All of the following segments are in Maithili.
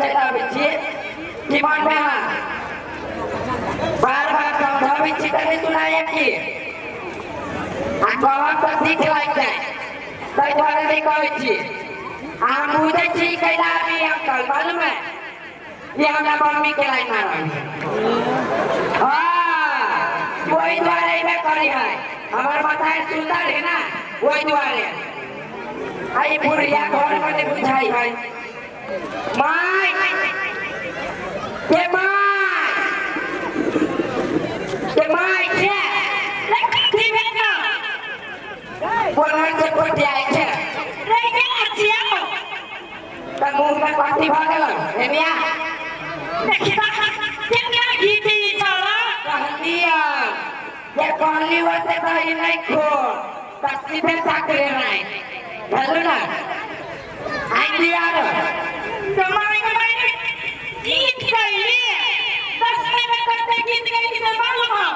चलि आबै छी की मनमे अहाँ बार बार समझाबै छी तऽ नहि सुनाइए की आ कहब तऽ ठीक लागि जाय ताहि दुआरे नहि कहै छी आ हम बुझै छी कैला अभी अंकल मालूम है ये हमरा मम्मी के लाइन मारल हाँ ओहि दुआरे एबे करी है हमर माता सुंदर है ना ओहि दुआरे आई बुढ़िया घर में नहीं बुझाई है माय के my के my के कथी भेल कोना से कोटियाइ छै रे के छियौ तऽ मुँह में कथी भऽ गेल हेमिया देखी तऽ केना घीची छौड़ा कहलियै जे कहली ओते दही नहि खो तऽ सीधे साकरे नहि बुझलू ने आइ दिया तऽ माय माय गीत गैली दसमी में कते गीत गैली से मालूम हौ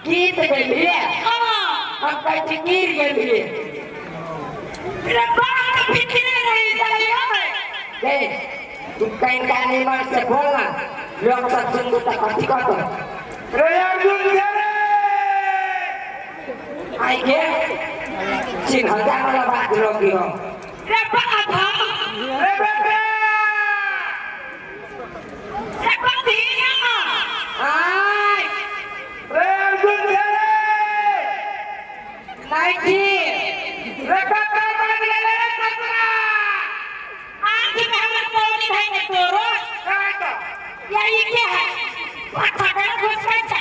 गीत गेलियै हाँ हम कहै छी गिर गेलियै रे बाप फिक्रे रही जाइयो ए तू कनिका निमन से बोल ना लोक सब सुनबू तऽ कथी कहतौ रे अर्जुन के रे आई के चिन्ह वाला बात रोकी हो रे बाप रे बेटा रे कथी ना आय रे अर्जुन के रे नहीं छी रे कक्का बन गेलै रे ककरा आँखि में हमरा पौनी भाई ने तोरो काय तो यही के है अच्छा कर घुस गई छ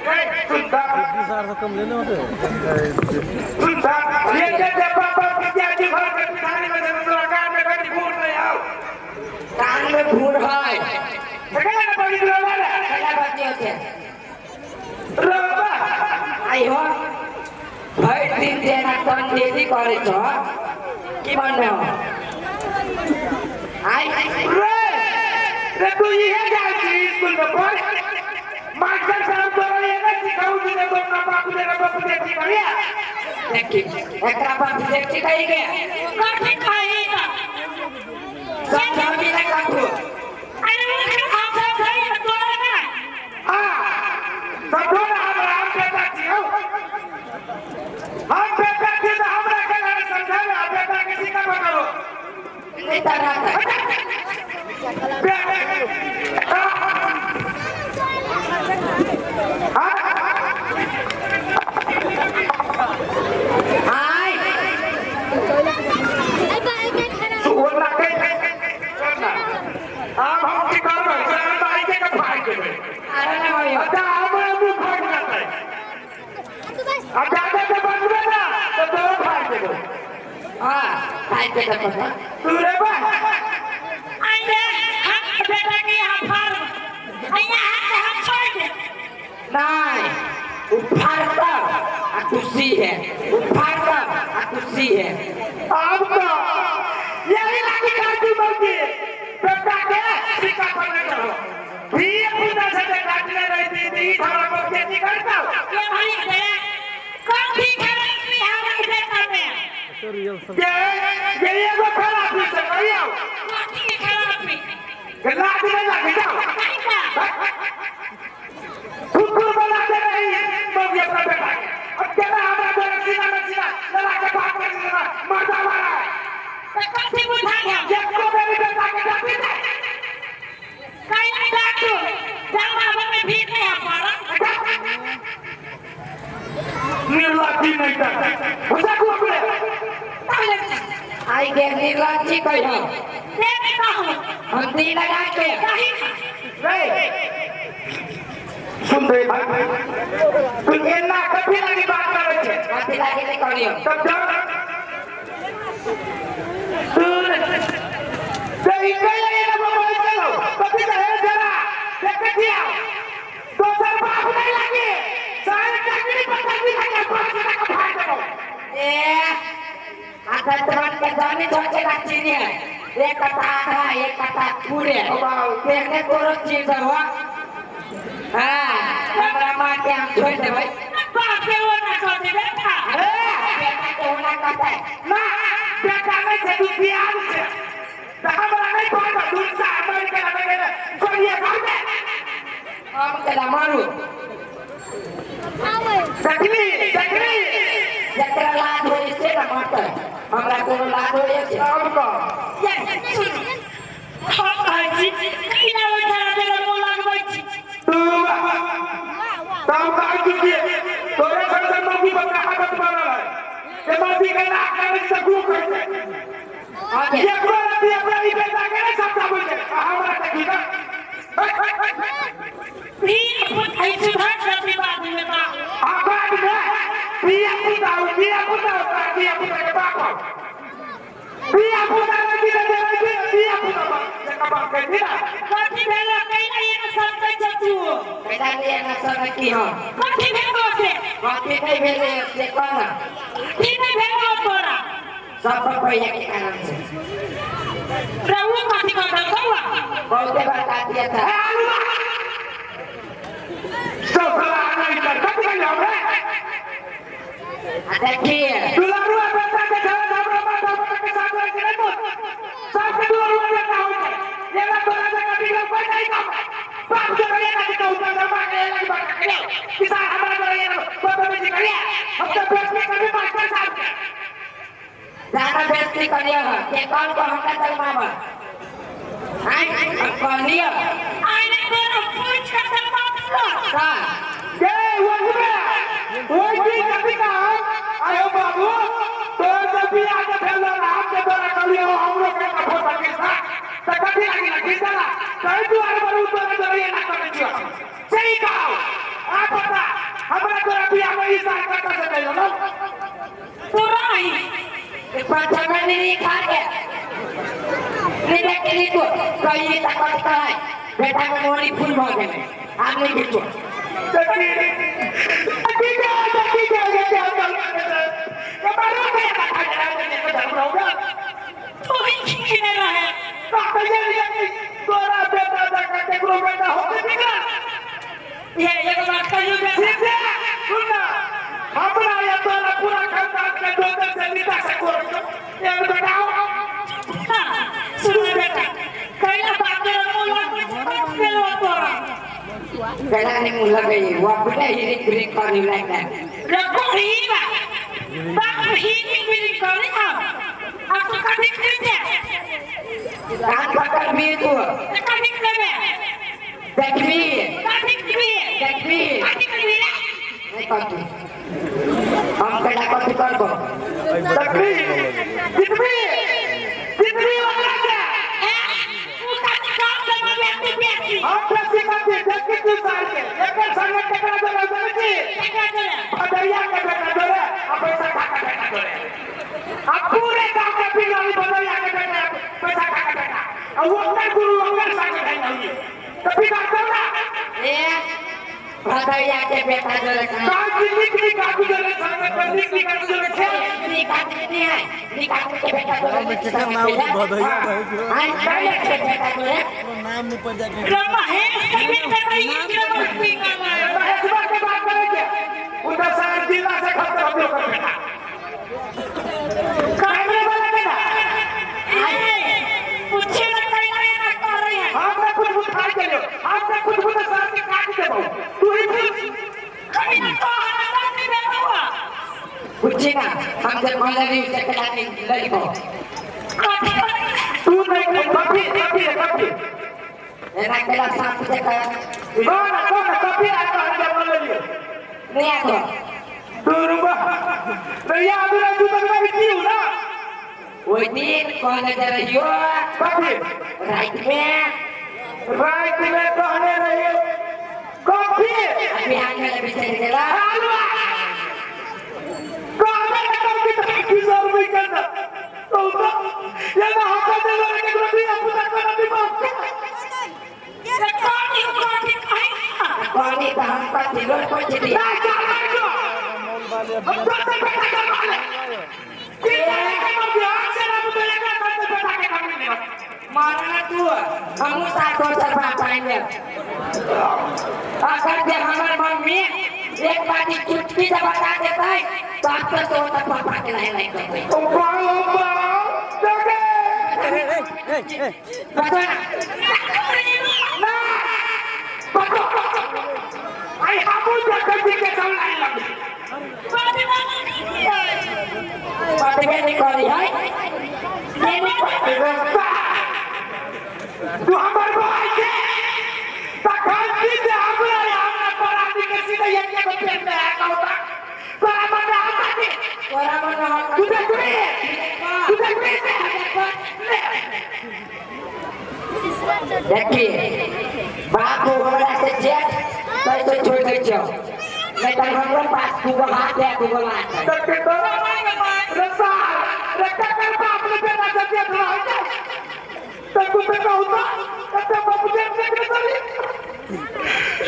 रे सुनता सुनता ये जे जे पापा पिता जी घर के पिठारी में जब तोरा कान में कभी घूर नहीं आओ कान में घूर है सकेला ना पड़ी रे वाला कैला बात छै रे बाबा आई हो भरि दिन जेना तन करै छ की भन्ने हो आई रे रे तू इहे जाइ छी स्कूल में पढ़ मास्टर साहब तोरा ये ना सिखाऊ जी ने तो ना बापू ने बापू ने सिखाया देखी एकरा पर देखी कही के कथी कही त समझौती ना कथू अरे वो हम सब सही तोरा ना हां समझो ना हमरा हम बेटा छी हौ हम बेटा छी तो हमरा के ना समझावे आ बेटा के सिखा बताओ नहीं तरह आई आब हम की करबै से बाइके के फाड़ि देबै अरे ना भाई अच्छा हमर मुँह फाड़ि देतै आ जादे के बजबै ना तऽ तोरो फाड़ि देबौ हां खाइ के तऽ पता तू रे बा आइए हम बेटा के यहाँ फार्म यहाँ के हम छोड़ दे नहीं उ फाड़ता आ खुशी है उ फाड़ता आ खुशी है आब तऽ यही लागी काटी मौसी बेटा के सिक्का पकड़े चलो धीए पुता से जे काटने रही थी ई हमरा को खेती करता ये भाई दे कथी खराबी हमरा बेटा में के ये एगो खराबी से कहियो कथी खराबी के लागी नहीं लागी जाओ नहीं का कुकुर बना दे रही मौसी अपना बेटा के अब केना हमरा तोरा सीना में सीना लड़ा के बात कर देना मर्दा वाला है तो कथी बुझा गया एको बेरी बेटा के डांटी दे कहीं नहीं डांटू जब में भीड़ नहीं है पड़ा निर्लज्जी नहीं कर घुसा कुकुर आई के निर्लज्जी कही दे के कहूँ हम दी लगा के कहीं रे सुन रे भाई तू एना कथी लागी बात करै छै कथी लागे नहीं करियो तब जाओ तू ते ई कहि लगे ना मोबाइल चलो कथी कहे जरा देखे दिया दोसर बाप नहीं लागे सारे चाकरी पर चाकरी खाके पाँच टका के फाड़ देबो ए आता तमन के जानी छोटे का चीनी है एक कटा आधा एक कटा पूरे देखने कोनो चीज हो हाँ हमरा माँ के हम छोड़ देबै बाप के वो ना कर दे बेटा ए बेटा के होना कहता है ना बेटा नहीं छै तू बियाह छै तऽ हमरा नहीं पड़त तू सामने केला मारू। देखली देखली जकरा लाज होइ से न मारतै, हमरा कोनो लाज होइ छै? अब कह। ये सुन, हम कहै छी कैला ओइ झरा जरा मोह लगबै छी? तू तब कहै छी कि तोरे संग मौगी पर कहावत बनल है जे मौगी के ना करे से गू कहै छै। आगे एक बार अभी अपना ई बेटा के नहीं समझाबै छै आ हमरा देखी ना। भी अपन एहि सुधार जाति बाद में बा। आ बाद में बिया पुता हो, बिया पुता हो, तार बिया पुता के बाप हो। बिया पुता लड़की के देबै छी, बिया पुता बाप जकर बाप कहै छी ना। कथी भेलो? कैला एना समझै छ तू? कैला नहीं एना सब की हम? कथी भेलो से? कथी नहीं भेलै से कह ना। कथी नहि भेलो तोरा? सब पपैया के कारण से। रहू कथी कहल कौआ? बहुते बात आती ए था। आलुआ सब साला नहीं कर कथी कहियो हमरा? आ देखिए। दुलारुआ बेटा के झगड़ा हमरा माता पिता के साथ रहै छै नहि बोल। सबके दुलारुआ बेटा होइ छै। एना तोरा जकाँ बिगड़ल कोइ नहि काम। बाप के रहिए ना कि उतर दरबार के लगी बात करियो। किसान हमरा जो रहिए बदतमीजी करिए। हम तो बेइज्जती करबे मास्टर साहब के। ज्यादा बेइज्जती करियो के कौन को हमरा चलमावा आइ हम कहलियो। आइने तोरा पूछ कर बात लो। का? के वही में वही की कथी का आयो बाबू तोर से बियाह के भेल रहा हम के तोरा कहलियो हमरो के ना फोटो खींचा त कथी लागी ना खींचला कहि दुआर पर तोरा जरिए ना करै छियो। सही कहो आ पता हमरा तोरा बियाह में ई साल कत से देलो ना। तोरा आई पाछा में नहीं खा के नहीं देख ली तो कही तक है बेटा के मोरी फूल भ गेलै, आब नहीं घिचो। देखी देखी के देखी के के हम के मारो के खा के धर्म होगा। तू ही खींचने रहे। का कहिए तोरा बेटा जका केकरो बेटा होते बिगड़ा। ये एगो बात कहियो बेटा। ठीक है सुन ना, हमरा या तोरा पूरा खानदान के दोसर से नीचा से कोर एक बेटा हो। हाँ, सुन बेटा, कैला बाप के मोह लगबै छी? कथी भेलो तोरा? कैला नहीं मुँह लगे वो अपने ही ग्रीन करने लायक है। रखो ही बा बाप ही बिलिंग करे आओ अब तू कथी खरीदे? कान पकड़ भी तू। कथी खरीदे? देखबी। कथी खरीदे? देखबी। कथी खरीदे? नहीं करतू हम कैला कथी करबो? तकरी जितबी जितबी ओकरा के ए तू कथी काम करबे बेटी बेटी? हम बेसी कथी देखी तू साल के एकर संगे केकरा जोड़े जानै छी? केकरा जोड़े? भदरिया के बेटा जोड़े आ पैसा खा के बेटा जोड़े। आ पूरे गांव के बिगड़ल भदरिया के बेटा पैसा खा के बेटा आ ओकर गुरु ओकर संगे भइल होई त बिगड़ ना। ए भदरिया के बेटा जोड़े काज निक निक आगू जोड़े संगे पर निक निक आगू जोड़े खेल। निक आदमी नहीं है, निक आदमी के बेटा जोड़े संगे खेले। नाम आई कैला के बेटा जोड़े? नाम ऊपर जाके महेश के बेटा तो ये क्यों पिंगा है? महेशवा के बात करे के उधर शहर जिला से खतर हम लोग बेटा कैमरे वाला के ना। ए पूछे ना कैला एना करे है? हमरा कुछ बुझाई के लियो, हमरा कुछ बुझा सर के काट देबो तू ही पूछ। कभी ना तो हमरा कथी भेलो? पूछी ना, हम जब कहले नहीं से कैला नहीं लड़को। कथी करे? तू नहीं कभी कभी कभी एना कैला साफ से कर। कौन कौन कभी आता है जब बोल लियो। नहीं आतो। दुर्बा भैया अभी तू तक मैं की हूं ना। ओइ दिन कहने जे रहियो। कभी रात में। रात में कहने रहियो कभी। बिहान में बिचार गेला। आलुआ कहने के कभी तक की सर भी करना तो तो ये ना हाथ दे लोग के कभी अपना कभी भी बाप के। रे कथी कथी कहि ना। कहनी त हम कथी रोज पूछ ली। ना चल जो हम तो से बेटा करवा ले कि के मौगी आज से ना तो लेकर करते बेटा के काम नहीं। मारना तू हमू साथ दोसर बाप आएंगे। अगर जे हमर मम्मी एक बाटी चुटकी जब बता देता है तो आप तो सो तक पापा के नहीं नहीं करते। ओ बाओ बाओ जगे। बता ना बतो। तू हमर भाई के तखन की जे हमरा हमरा पराती के सीधे एक के पेट में आ कहता तोरा मन आता के तोरा मन में तू देखबी तू देखबी ले देखी बाप हमरा से जेठ कैसे छोड़ दै छौ नहीं तो हमरो पास दूगो हाथ है दूगो लात है तक के तोरा रे साल रे ककर बाप ने बेटा से जेठ रह जाए तो तू पे कहता कते बाप जेठ से के चली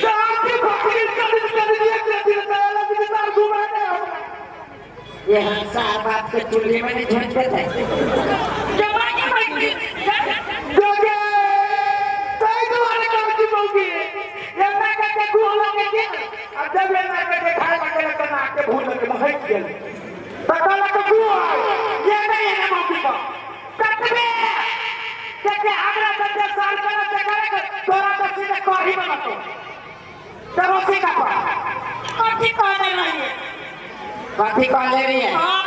जाके बकरी चली चली एक दिन चला लगी सार घुमा दे हमरा ये हम सार बाप के चूल्हे में नहीं छोड़ देते जमाई मौगी जोगे ताई दुआरे कहती मौगी एना के गुह लगे के अब जब एना के खाए लगे लगे नाक के भूल लगे महक गेल तकल लगे गुह ये नहीं एना मौगी को कतबे देखे हमरा बच्चे साल करे से करे के तोरा तो सीधे कही बनतो चलो सीधा पर कथी कहले रहिए कथी कहले रहिए हाँ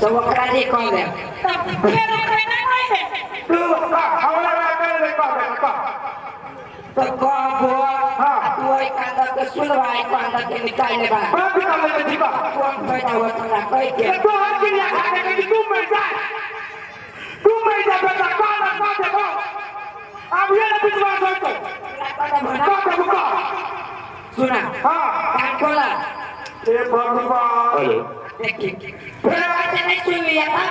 तो ओकरा जे कहले तब फेर ओकरे ना कहे तू का हमरा ना कर रे कह दे कह तो कहबो हाँ। तू ओइ कांदा के सुनवाई कांदा के निकाल लेबा बंद कर ले जीवा कौन फायदा हुआ तोरा कह के तो हर क्रिया खा के तू मर जा तू मर जा बेटा कह ना कह दे कह अब ये ना विश्वास हो तो कह दे कह सुना हाँ कान खोला हे भगवान हेलो देखी फिर बात नहीं सुन लिया था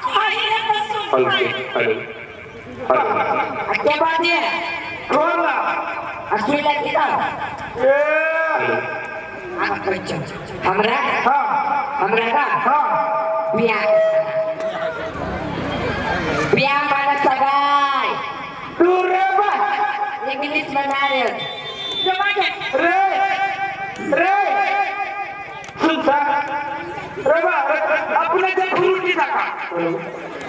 कही रे तो सुन हेलो हेलो हेलो आ के बात ये खोल ना आ सुन ले की तब ए आ कहै छौ हमरा हाँ हमरा का हाँ बियाह बियाह माने सगाई तू रे बा इंग्लिश में मैरिज जमाई रे रे सुन सा रे बा अपने जे फ्रूटी सका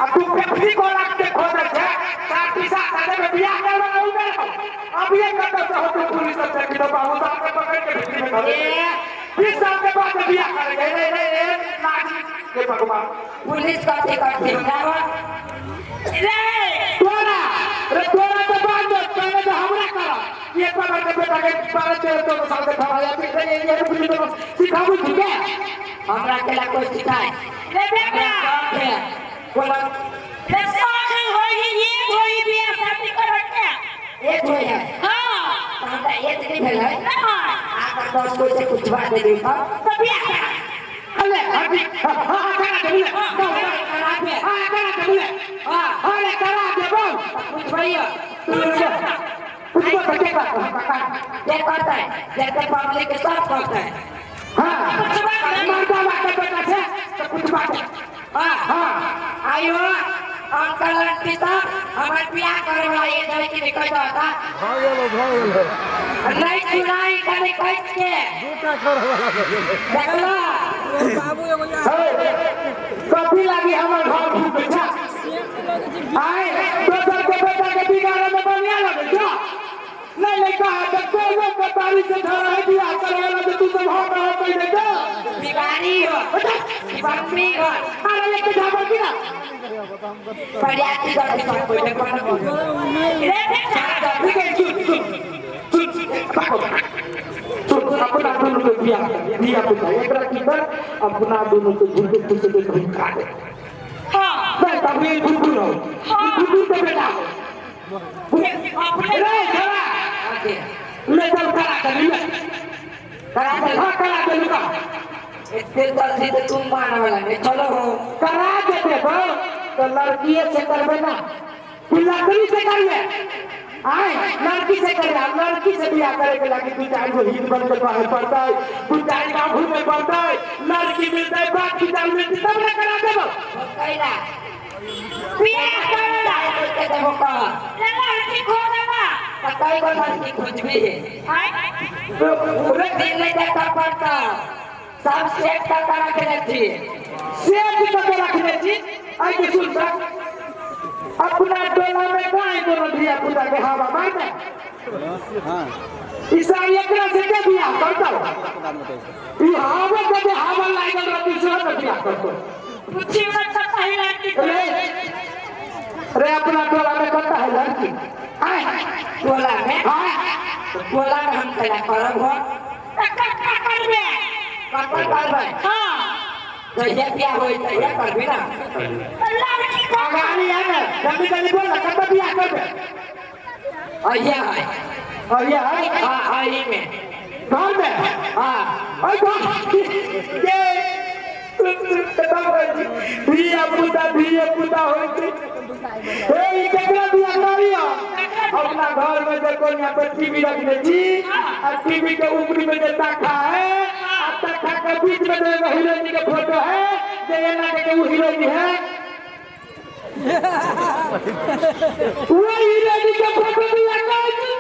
अब तू पेप्सी कोला के खोज छे साथ ही साथ आने में बियाह करवा नहीं मेरे अब ये कत से हो तू पुलिस से कि तो बाबू साहब के पकड़ के भित्री में धरे ए 20 साल के बाद बियाह करेंगे रे रे रे नाच हे भगवान पुलिस कथी करती हमरा हो? रे तोरा रे तोरा तो बांध दो पहले तो हमरा करा ये पर के बेटा के 12 13 14 साल के थमा या फिर ये पुलिस तो सिखाबू ठीक है हमरा केला कोई सिखाए रे बेटा शौक है बोला रे शौक होई एक होई बियाह शादी करत के एक होई है हाँ तो हमरा एक नहीं भेल है ना आकर दस कोई से पूछवा दे दी हम तो बियाह करा अरे अभी हां हां करा दे बोले करा दे हां करा दे बोले हां अरे करा दे बोल पूछवाइयो पूछो तो के बात ये करता है जैसे पब्लिक के सब करता है हां मर्दा बात बेटा छे तो पूछवा दे हाँ हां आइयो अंकल आंटी सब हमार बियाह करे वाला ये लड़की निकल जाता भऽ गेलो भऽ गेलो नहीं सुनाई खाली कह के दूटा करऽ वाला भऽ गेलो देखला बाबू एगो या कथी लागी हमर घर फूटे छा आए दोसर के बेटा के बिगाड़े में बढ़िया लगे जा नहीं नहीं कहा तो कोनो कतारी से धरा है बियाह करे वाला जो तू सब हो रहा कोई नहीं जा बीमारी हो बम्बी हो अरे लेके जाबो की ना पर्याप्त करके सब कोई देखो ना रे बेटा ठीक है सुन सुन सुन भागो सुन अपना दोनों के बियाह बियाह पुता एकरा की कर अपना दोनों के झुंड खुश के कहीं खा दे हाँ नहीं तब ये झुंड हो झुंड के बेटा हो अपने रे धरा आगे ले चल करा दे ले करा दे हाँ करा दे लुका इतने जल्दी तो तुम मारने वाला नहीं चलो हो करा देते तो तो लड़किए से करबे ना तू लड़की से करिए आए लड़की से करे अब लड़की से बियाह करे के लागी तू चार गो हित बन के पाए पड़ता है तू चार गाँव घूमे पड़ता है लड़की मिलता है बात की चाल मिलती तब ना करा देबो कैला बियाह करला के देबो कह रे लड़की खोजला त कई गो लड़की खोजबी है आय पूरे दिन नहीं देखा पड़ता सब सेट का करा के रखी सेठ के रखने छी आई के सुन सक अपना टोला में काहे कोनो धिया पुता के हवा मार दे ईसा एकरा से के बियाह करतो ई हवा के जे हवा लागल रहती से न बियाह करतो पूछी अच्छा सही लड़की रे रे अपना टोला में कत्ता है लड़की आय टोला में हाँ तो टोला में हम कैला करब हो तऽ कक्का करबे कत्ता करबै हाँ जहिया बियाह होई तहिया करबी ना तऽ लड़की को आगानी है ना जल्दी जल्दी बोल ना कत्ता बियाह करबे अहिया है और ये है हाँ अही में घर में हाँ और घर के धिया पुता धिया पुता होई छै हे ई केकरा बियाह करियो अपना घर में जे कोनिया पर टीवी रखने छी आ टीवी के ऊपरी में जे तखा है आ तखा के बीच में जे एगो हीरोइन के फोटो है जे एना के के ऊ हीरोइन है वो हीरोइन के फोटो बियाह कर दी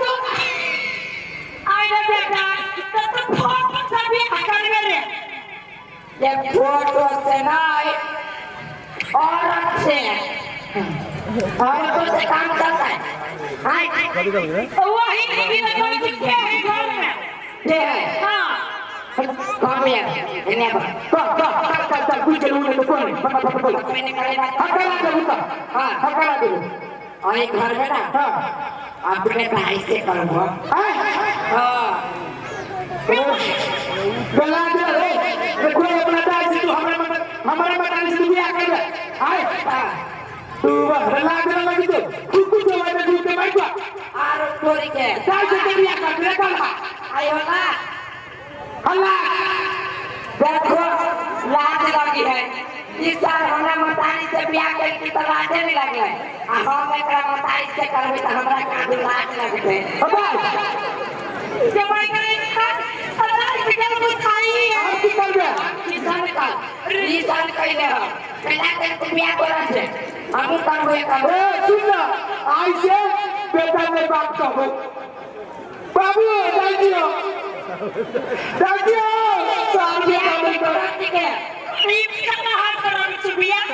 आइ रे बेटा तऽ तू फोटो से बियाह करबे रे ये फोटो से नहीं औरत से औरतों से काम चलता है हाँ वही टीवी लगल छै के है घर में ये है हाँ कम है इन्हें पर चल चल चल चल चल कुछ चलू नहीं तो कौन फटाफट बोल मैंने करे ना हकला देबू तो हाँ हकला देबू और एक घर में ना हाँ अपने भाई से करूँगा आय हाँ गला दे रे रे कोई अपना दाई से तू हमरा मत हमरा मत आने से तू बियाह कर ले आय हाँ तू गला दे लगी तो तू कुछ होवे तो तू के बैठ और तोरी के दाई से बियाह कर ले कल आयो ना हल्ला देखो लाज लगी है इस साल हमरा मतारी से बियाह कर की तो लाजे नहीं लगे आ हम एकरा मतारी से करबै तऽ हमरा काफी लाज लगतै अबे जमाई करे सरदार के बुझाई और की करबे किसान कर किसान कैले हो कैला के तू बियाह करत से हमहू करबै करबै ए सुन ना आई से बेटा ने बाप कहो बाबू दाई दियो दाई दियो साल बियाह के करत के ई कहाँ करब छी बियाह